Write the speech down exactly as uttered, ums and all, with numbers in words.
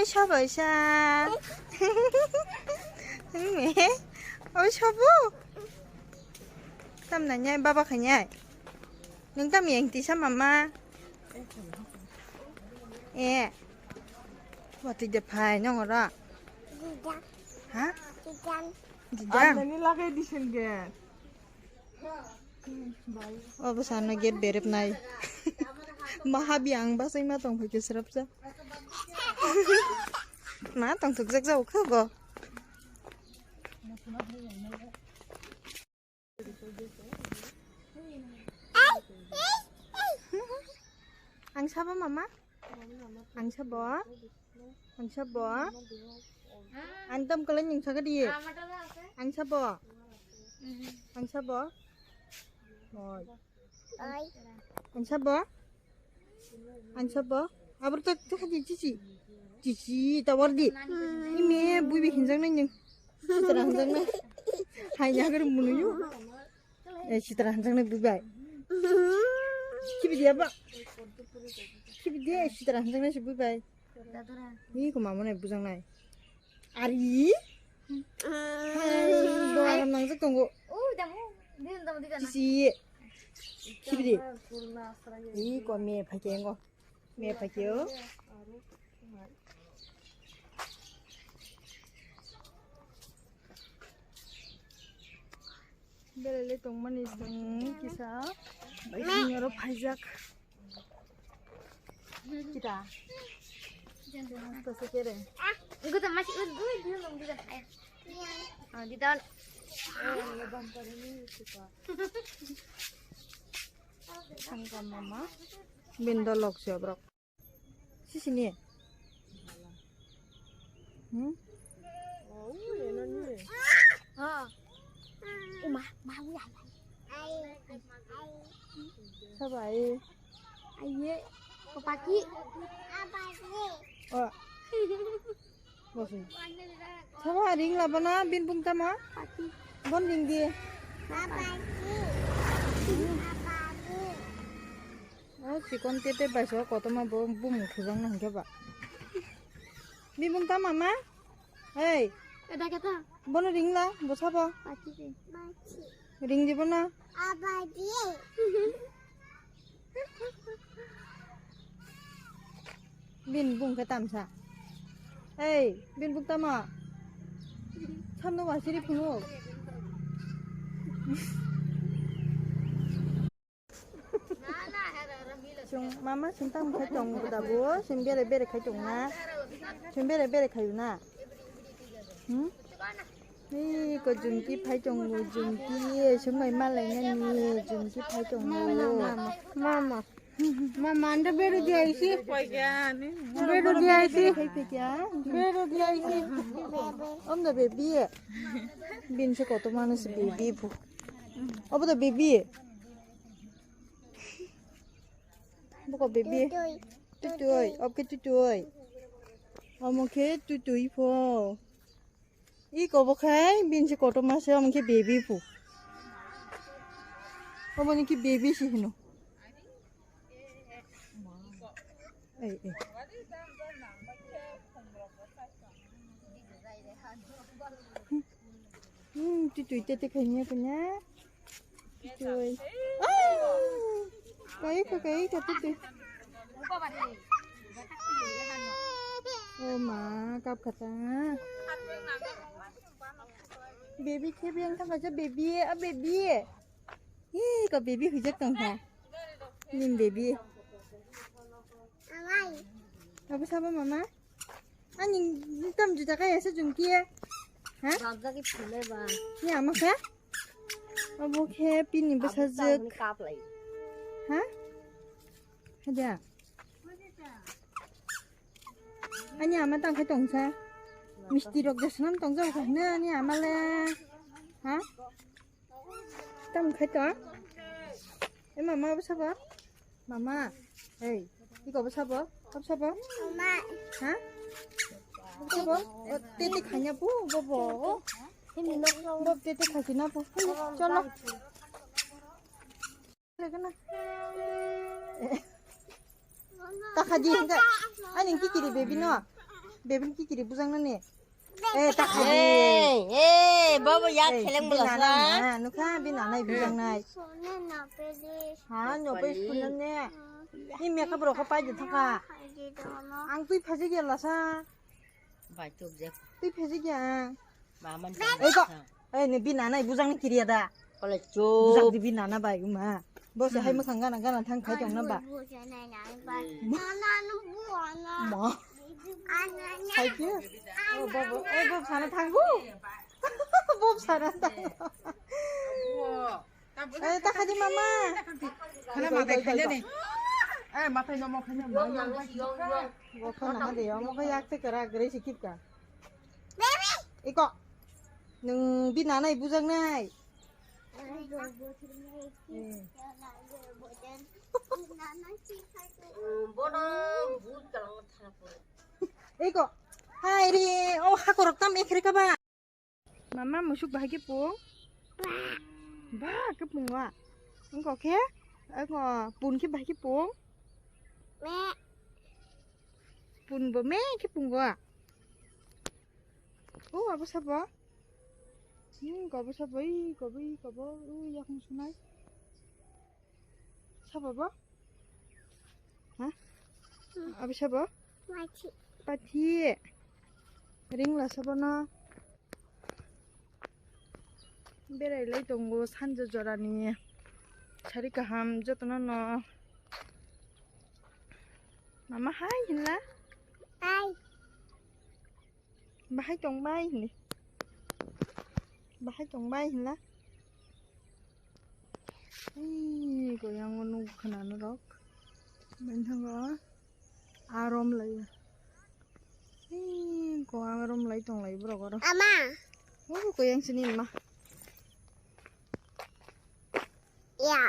Sabaisa. Oi, sabo. Tam nanya baba khanya. Nung tam yang tisa mama. Eh. Wati de phai nong ora. Ha? Didang. Ani lagai disin ge. O bwsano gate berep nai. Mahabi ang basai ma tong phai ke srapsa. Ma tong thuk jak jak kha go. Ang sabo mama? Ang sabo? Ang sabo? Ang tam kala ning saka di. Ang sabo? Ang sabo? Oi. Ang sabo? Ang sabo? Abro tak tak di cici. Cici tawar di. Ime bui bi hinjang nai ning. Sitra hanjang na. Hai ya gar munu yu. Eh, sitra hanjang na bui bai. Kibi dia ba. Kibi dia sitra hanjang na si bui bai. Ni ko mamo nai bujang nai. Ari. Hai, do aram nang jak tongo. Cici. Kibi di. Ni ko me phai kengo. Me phai keo. Belele tongmani song kisa bai singoro phaijak. Kita. Masta se kere. Iku ta masi ut gui dia nong dia. Ah, di daun. Sangka mama. Bindo lok se obrok. Sisini. Hmm? Oh, ui, eno ni. Ah. Uma, ma, ui, ai, ai. Sabai. Aye, kopaki. Oh. Bosi. Sama ring la bana bin bung tama? Paki. Bon ring di. Paki. Paki. Oh, chikon tete bai so kotoma bo bumung thujang na hingke ba. Bin bung tama ma? Hey. Ada kata. Bono ring la, bo sabo. Paki. Paki. Ring di bono. Abadi. Bin bung khe tamsa. Ei, bin bung tamo? Samno wasiri phunuk. Chwng mama chwng tamo khai tong da bo, chwng bere bere khai tong na. Chwng bere bere khai na. Hmm? Ei, ko Jumki phai tongo, Jumki, sumai malai nani, Jumki phai tongo. Mama, mama, mama, anda beru di aisi. Beru di aisi. Khai phai kya? Beru di aisi. Om da baby. Bin se koto manu se baby bu. Obo da baby. Buko baby. Tutui, oke tutui. Omo khe tutui pho. Iko bo khai bin se kotorma se, omo khe baby pu. Omo ni khe baby se hino. Ei, ei. Hmm, tui tui tete khai nya kanya. Tui. Ai! Kai ka, kai ka, tui, tui. Oh ma, kap kata. Baby khe beng thang kaisa baby, a baby. Hi, ka baby hujak tong kha. Nim baby. Abo sabo mama? Ani tam juta kaya sa Jumki. Ha? Babda ki phule ba. Ni ama kha? Abo khe pini bwsajwk. Kap lai. Ha? Haja. Ani ama tang khe tongsa. Misti rok jasnam tong jao kha hino ani ama le. Ha? Tam khai to? E mama, abo sabo? Mama. Hey, iko abo sabo? Abo sabo? Mama. Ha? Abo sabo? O, tete khanya pu, bo, bo. Bo tete khaki na pu. Cholo. Takha di, ani kikiri baby no. Bebin kikiri bujaknani. Eh, tak khadi. Hey, hey, baba yak Eh, kheleng bini bela nana sa. Na, nukha, bini nanai bujaknai. Sone na pede. Ha, no pe Pali. Sone ne. Ni makeup rok ko pai de thaka. Khaidi dono. Ang twi phaji gela sa. Bai tuk je. Twi phaji gya. Maman. Eh, ko. Eh, ni bini nanai bujakni kiriya da. Kole chup. Bujak di bini nana bai, uma. Bo se hai mwkhang gana gana thang khai tong na ba. Bujak nai nai ba. Ma. Nana no bu ana. Ma. Ana na. Sai ke? Oh, bo, bo. Eh, bo sana thang bu. Bo sana thang. Eh, ta khadi mama. Khana ma dai khanya ni. Eh, ma thai no mo khanya ma. Bo khana ha de, mo kha yak te kara gre sikip ka. Iko. Nung bini nanai bujaknai. Iko. Hai re, o hakorok tam ekre ka ba. Mama musuk bahai ke pung. Ba ke pung wa. Engko ke? Engko pun ke bahai ke pung. Pun bo me ke pung wa. Oh, abo sabo? Hmm, kobo sabo, ih, kobo, ih, kobo, ui, yakung sunai. Sabo bo? Ha? Abo sabo? Pathi. Pathi. Ring la sabo no. Berai lai tongo sanja jorani. Sari kaham jotono no. Mama hai hinla. Hai. Bahai tongbai hini. Bahai tongbai hinla. Ih, goyango nuk khwnano rok. Bini thango arom lai. Ih, goyang arom lai tong lai borok oro. Ama. Oh, goyang sini ma. Ya.